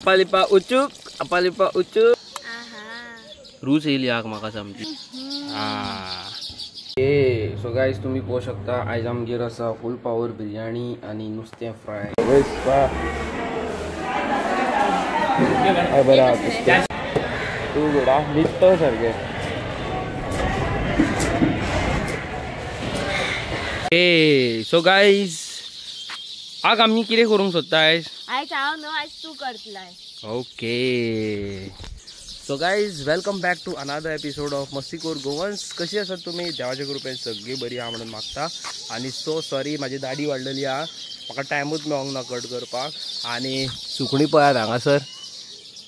अपालिपा उचूक अपालिपा उचूक रूच येयली आग म्हाका सामकी. ए सो गायज तुम्ही पळोवंक शकता आयज आमगेर आसा फूल पावर बिर्याणी आनी नुस्तें फ्राय. बरें आसा तूं गोडा न्हिदता सारकें. ए सो गायज आग आमी कितें करूंक सोदता आयज? आयज हांव न्हू, आयज तूं करतलाय. Okay so guys welcome back to another episode of Mastikor Goans. कशी आसात तुमी? देवाच्या कृपेन सगळी बरी आहा म्हणून मागता. आनी सो सॉरी म्हाजी दाडी वाडलेली आहा, म्हाका टायमूच मेळोंक ना कट करपाक. आनी सुकणीं पळयात हांगासर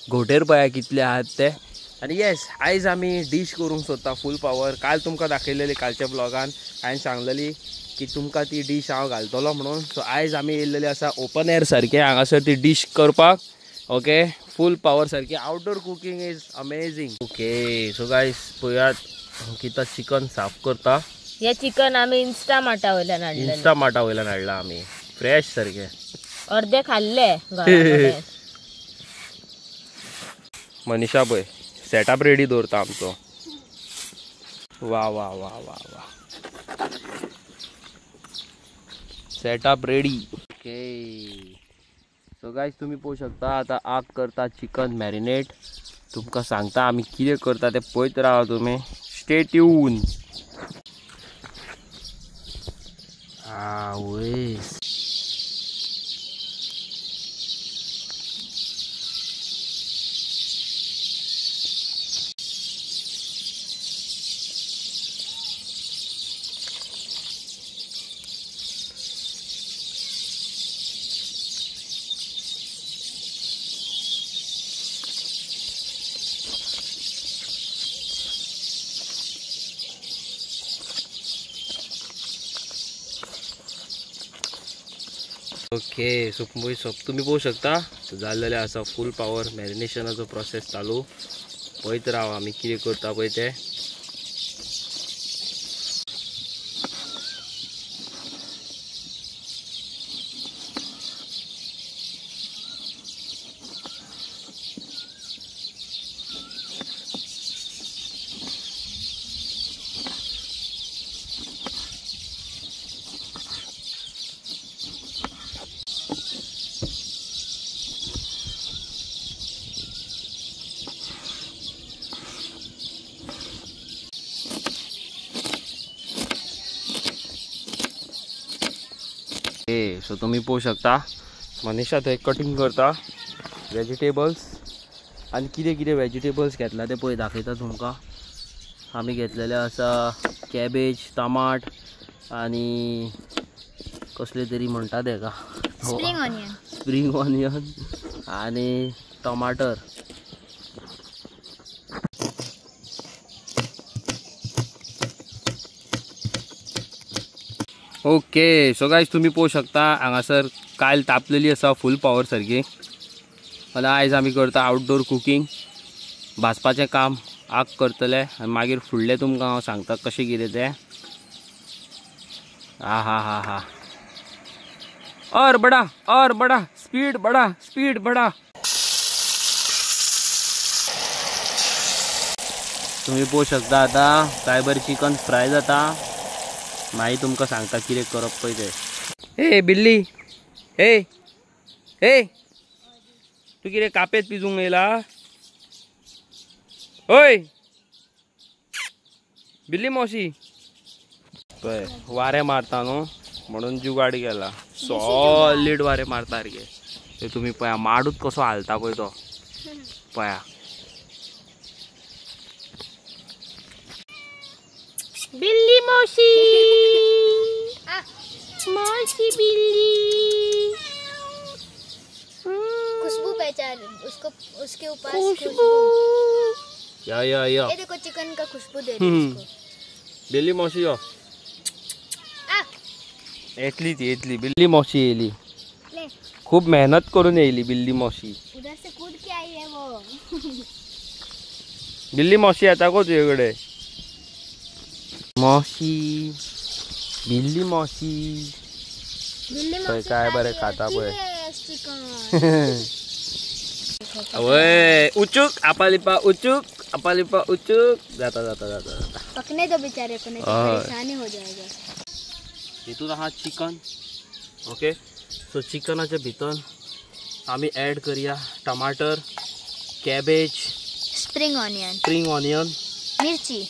घोंटेर पळया कितले आहात ते. आनी येस आयज आमी डीश करूंक सोदता फूल पावर. काल तुमकां दाखयलेली कालच्या ब्लॉगान हांवें सांगलेली की तुमकां ती डीश हांव घालतलो म्हणून. सो आयज आमी येयल्लेले आसा ओपन एअर सारकें हांगासर ती डीश करपाक. ओके फूल पावर सारकी outdoor cooking is amazing. Okay so guys पळयात अंकिता चिकन साफ करता. हे चिकन आमी इन्स्टा मार्टा वयल्यान हाडलें. इन्स्टा मार्टा वयल्यान हाडला आमी फ्रेश सारकें. अर्दे खाल्ले. मनीषा पळय सेटअप रेडी दवरता आमचो. वा वा वा वा वा setup ready. Okay so guys तुम्ही पळोवंक शकता आता आग करता चिकन मॅरिनेट. तुमकां सांगता आमी कितें करता तें पळयत रावा तुमी. Stay tune. आवयस ओके सो तुम्ही पळोवंक शकता जाल्लेलें आसा फूल पावर मॅरिनेशनाचो प्रोसेस चालू. पळयत राव आमी कितें करता पळय तें. सो तुम्ही पळोवंक शकता मनीषा थंय कटिंग करता वेजिटेबल्स. आनी कितें कितें वेजिटेबल्स घेतला ते पळय दाखयता तुमकां. आमी घेतलेले आसा कॅबेज, टमाट आनी कसले तरी म्हणटा तेका स्प्रींग ऑनियन आनी टमाटर. ओके सो गायज तुम्ही पळोवंक शकता हांगासर कायल तापलेली आसा फूल पावर सारकी. आनी आयज आमी करता आउटडोर कुकींग. भाजपाचें काम आग करतले आनी मागीर फुडलें तुमकां हांव सांगता कशें कितें तें. आ हा हा हा और बडा और बडा स्पीड बडा स्पीड बडा. तुम्ही पळोवंक शकता आतां काय बरें चिकन फ्राय जाता. मागीर तुमकां सांगता कितें करप पळय तें. ए बिल्ली ए ए तूं कितें कापेत पिजूंक येयला? ओय बिल्ली मावशी पळय वारें मारता न्हू म्हणून जुगाड गेला. सॉलीड वारें मारता सारकें. ते तुमी पळया माडूच कसो हालता पळय तो पळया. बिल्ली मावशी मावशी बिल्ली खुशबू पहचान उसको, उसके ऊपर खुशबू. या या या ये देखो चिकन का खुशबू दे रही है उसको. बिल्ली मावशी यो येतली ती येतली. बिल्ली मावशी येयली, खूब मेहनत करून येयली बिल्ली मावशी. उधर से कूद के आई है वो. बिल्ली मावशी येता गो तुजे कडेन. मावशी बिल्ली मावशी बिल्ली मावशी काय बरें खाता पळय. चिकन. देखो। वय उचूक आपालिपा उचूक आपालिपा उचूक जाता जाता जाता जाता। पकने दो बेचारे को, नहीं तो परेशानी हो जाएगा। हितून आहा चिकन। ओके सो चिकनाच्या भितर आमी ॲड करया टमाटर, कॅबेज, स्प्रिंग ऑनियन, मिरची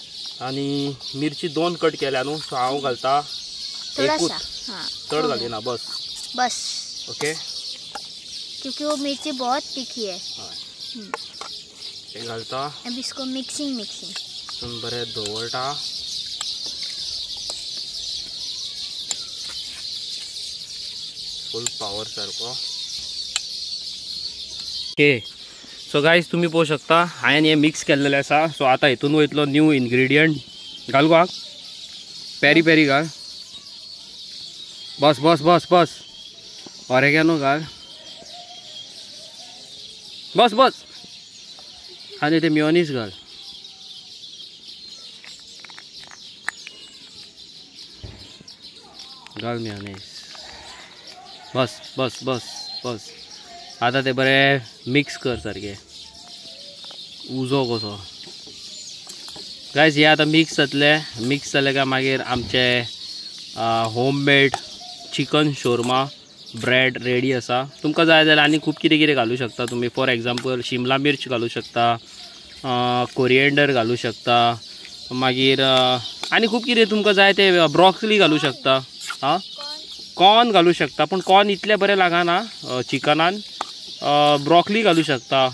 आणि मिरची 2 कट केल्या न्हू, सो हांव घालता एकूच, चड घालिना बस बस। ओके क्योंकि वो मिर्ची बहुत तीखी है। हे घालता। अब इसको मिक्सिंग मिक्सिंग बरें दवरता। फुल पावर सारको। ओके सो गायज तुम्ही पळोवंक शकता हांवें हें मिक्स केल्लेलें आसा। सो आतां हितून वयतलो न्यू इन्ग्रेडियंट घाल गो आग, पेरी पेरी घाल, बस बस बस बस, ऑरेगॅनो घाल, बस बस, आनी ते मेयोनीज घाल। घाल मेयोनीज, बस बस बस बस। आतां ते बरें मिक्स कर सारकें, उजो कसो। गायज हे आतां मिक्स जातलें, मिक्स जालें काय मागीर आमचें home made chicken shawarma bread ready आसा। तुमकां जाय जाल्यार आनी खूब कितें कितें घालूं शकता तुमी। फॉर एग्जाम्पल शिमला मिर्च घालूं शकता, कोरिएंडर घालूं शकता, मागीर आनी खूब कितें तुमकां जाय तें, ब्रोकली घालूं शकता, आं कॉर्न घालूं शकता, पूण कॉर्न इतलें बरें लागना चिकनान। ब्रोकली घालूं शकता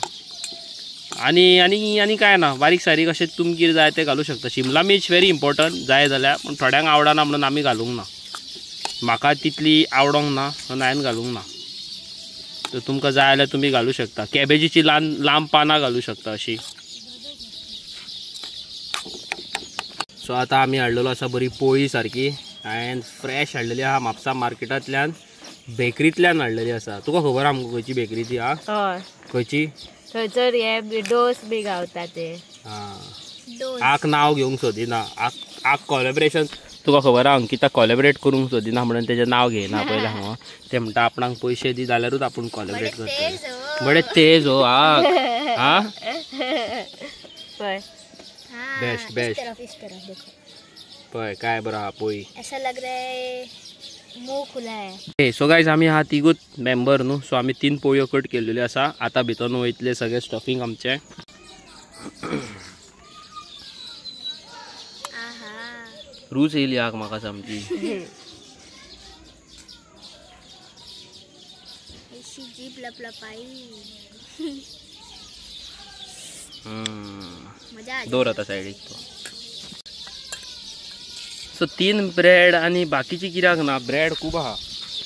आनी आनी आनी कांय ना, बारीक सारीक अशें तुमकां कितें जाय तें घालूं शकता। शिमला मिर्च वेरी इम्पोर्टंट जाय जाल्यार, पूण थोड्यांक आवडना म्हणून आमी घालूंक ना, म्हाका तितली आवडोंक ना म्हणून हांवें घालूंक ना। तर तुमकां जाय जाल्यार तुमी घालूं शकता। कॅबेजीची ल्हान लांब पानां घालूं शकता अशी। सो आतां आमी हाडलेलो आसा बरी पोळी सारकी, हांवें फ्रेश हाडलेली आहा म्हापसा मार्केटांतल्यान, बेकरींतल्यान हाडलेली आसा। तुका खबर आहा मुगो खंयची बेकरी ती? आं खंयची? थंयसर हे डोस बी गावता ते। आं आक नांव घेवंक सोदिना, आक आक कॉलेब्रेशन तुका खबर आहा अंकिता कॉलेबरेट करूंक सोदिना म्हणून तेजें नांव घेयना पयलें हांव। ते म्हणटा आपणाक पयशे दी जाल्यारूच आपूण कॉलेबरेट करतलें। बरें तेज हो आक। आं बेस्ट बेस्ट पळय काय बरो आहा पोळी, ऐसा लग रहा है मुंह खुला है। सो गायज आमी हा तिगूच मेंबर न्हू, सो आमी 3 पोळयो कट केल्ल्यो आसा। आतां भितर वयतले सगळे स्टफिंग आमचें। रूच येयली आग म्हाका सामकी। जीभ लपलपाई। दवर आतां सायडीक तो। सो 3 ब्रेड आनी बाकीचे कित्याक ना, ब्रेड खूब आहा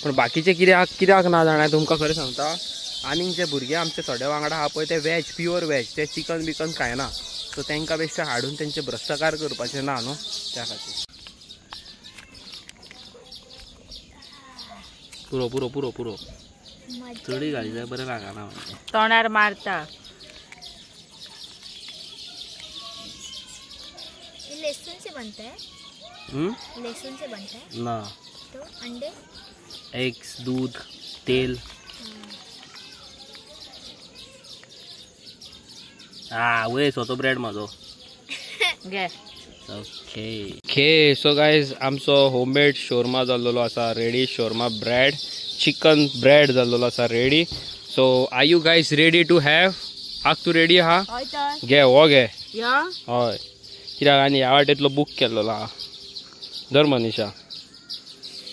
पूण बाकीचे कित्याक कित्याक ना जाणा तुमकां खरें सांगता। आनीक जे भुरगे आमचे थोडे वांगडा आहा पळय ते वॅज, प्युअर वॅज, ते चिकन बिकन खायना, सो तांकां बेश्टे हाडून तेंचे भ्रश्टाचार करपाचें ना न्हू, त्या खातीर। पुरो पुरो पुरो पुरो, चडी घाली जाय बरें लागना, तोंडार मारता। लहसुन से बनता है? लहसुन से बनता है ना, तो अंडे, एग्स, दूध, तेल। हाँ वय स्वतो ब्रेड म्हाजो। ओके ओके सो गायज आमचो होममेड शोरमा जाल्लो आसा ready, shawarma bread, chicken bread जाल्लो आसा ready. So are you guys ready to have? आग तूं रेडी आहा? घे हो घे। हय कित्याक आनी ह्या वाटेंतलो बूक केल्लो आहा। धर मनीषा।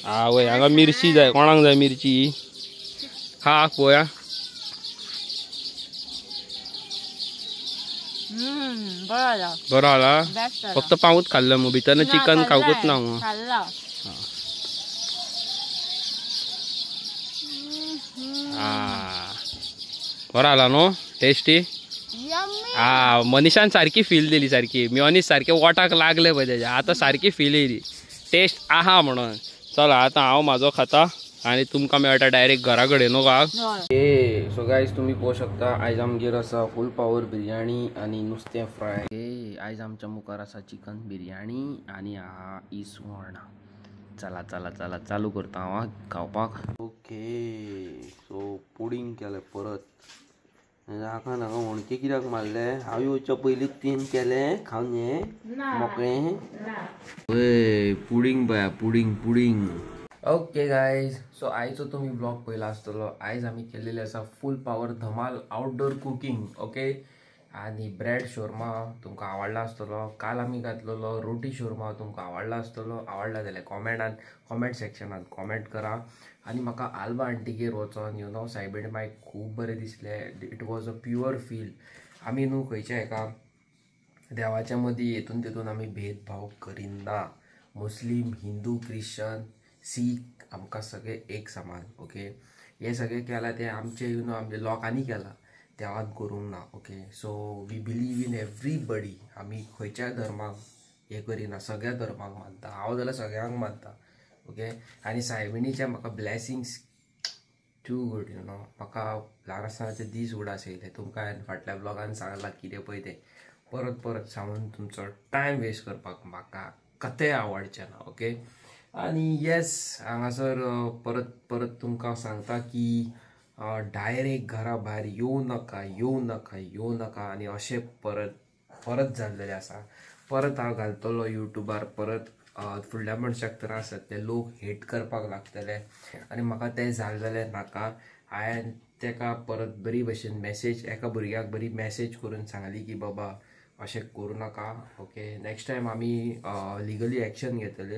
आवय हांगा मिरची जाय, कोणाक जाय मिरची? खा पळोवया। बरो जाला, फक्त पावूच खाल्लो मग, भितर चिकन खावकूच ना मग। बरो जाला न्हू, टेस्टी। आ मनीषान सारकी फील दिली, सारकी मेयोनीज सारके वोटाक लागले पळय तेज्या, आतां सारकी फील येयली, टेस्ट आहा म्हणून। चला आतां हांव म्हाजो खाता आनी तुमकां मेळटा डायरेक्ट घरा कडेन न्हू का। ए सो गायज तुमी पळोवंक शकता आयज आमगेर आसा फूल पावर बिरयाणी आनी नुस्तें फ्राय। ए आयज आमच्या मुखार आसा चिकन बिरयाणी आनी आहा इसवण। चला चला चला चालू करता हांव खावपाक। ओके सो पुडींग केलें परत, हाका नाका होणके कित्याक मारले हांव येवच्या पयलीं तीन केले खावन हे मोकळे वय पुडींग पळया pudding pudding. Okay guys, so आयचो तुमी ब्लॉग पळयला आसतलो. आयज आमी केलेले आसा फूल पावर धमाल आउटडोर कुकींग. ओके, आनी ब्रेड शोरमा तुमकां आवडला आसतलो. काल आमी घातलेलो रोटी शोरमा तुमकां आवडला आसतलो. आवडला जाल्यार कॉमेंटान कॉमेंट सेक्शनान कॉमेंट करा. आनी म्हाका आल्बा आंटीगेर वचोन you know सायबीण मायक खूब बरें दिसलें. It was a pure feel. आमी न्हू खंयच्या एका देवाच्या मदीं हेतून तेतून आमी भेदभाव करिना. मुस्लीम, हिंदू, क्रिश्चन, सीख आमकां सगळे एक समान. ओके, हे सगळें केलां तें आमचें you know आमच्या लोकांनी केलां, देवान करूंक ना. Okay, so we believe in everybody. आमी खंयच्याय धर्माक हें करिना, सगळ्या धर्माक मानता. हांव जाल्यार सगळ्यांक मानता. ओके, आनी सायबिणीचे म्हाका blessings too good you know. म्हाका ल्हान आसतनाचे दीस उगडास येयले. तुमकां हांवें फाटल्या ब्लॉगान सांगलां कितें पळय तें परत परत सांगून तुमचो टायम वेस्ट करपाक म्हाका कतें आवडचें ना. ओके, आनी येस हांगासर परत परत तुमकां सांगता की डायरेक्ट घरा भायर येवं नाका येवं नाका येवं नाका. आनी अशें परत परत जाल्लेलें आसा. परत हांव घालतलो युट्यूबार, परत फुडल्या मनशाक त्रास जातले, लोक हेट करपाक लागतले आनी म्हाका तें जालें जाल्यार नाका. हांवें तेका परत बरी भशेन मॅसेज, एका भुरग्याक बरी मॅसेज करून सांगली की बाबा अशें करूं नाका. ओके, नेक्स्ट टायम आमी लिगली एक्शन घेतले.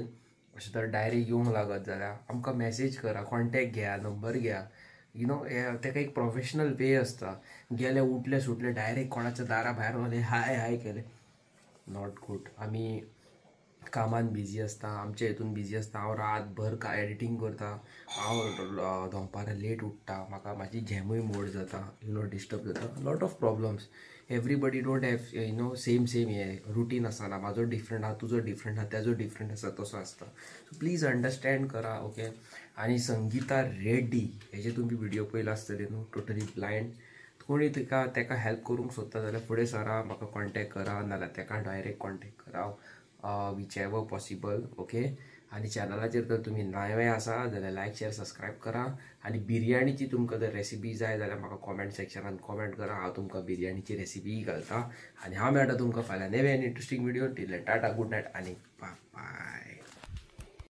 अशें तर डायरेक्ट येवंक लागत जाल्यार आमकां मॅसेज करा, कॉन्टेक्ट घेया, नंबर घेया. You know तेका एक प्रोफेशनल वे आसता. गेले उठले सुटले डायरेक्ट कोणाच्या दारा भायर वयले हाय हाय केले, not good. आमी कामान बिजी आसता, आमच्या हितून बिजी आसता. हांव रातभर एडिटींग करता, हांव दनपारां लेट उठ्ठा, म्हाका म्हाजी झेमूय मोड जाता, you know disturb जाता. Lot of problems. Everybody don't have you know same same हें रुटीन आसना. म्हाजो डिफरंट आहा, तुजो डिफरंट आहा, तेजो डिफरंट आसा, तसो आसता. सो प्लीज अंडरस्टँड करा. ओके, आनी संगीता रेड्डी हेजे तुमी व्हिडियो पळयला आसतले न्हू, टोटली ब्लायंड. कोणी तिका तेका हेल्प करूंक सोदता जाल्यार फुडें सरा, म्हाका कॉन्टेक्ट करा, नाजाल्यार तेका डायरेक्ट कॉन्टेक्ट करा, which ever possible. Okay, आनी चॅनलाचेर जर तुमी नवे आसा जाल्यार लायक शेअर सबस्क्रायब करा. आनी बिरयानीची तुमकां जर रेसिपी जाय जाल्यार म्हाका कॉमेंट सेक्शनान कॉमेंट करा. हांव तुमकां बिरयानीची रेसिपी घालता. आनी हांव मेळटा तुमकां फाल्यां नवे आनी interesting video. Till tata, good night आनी बाय.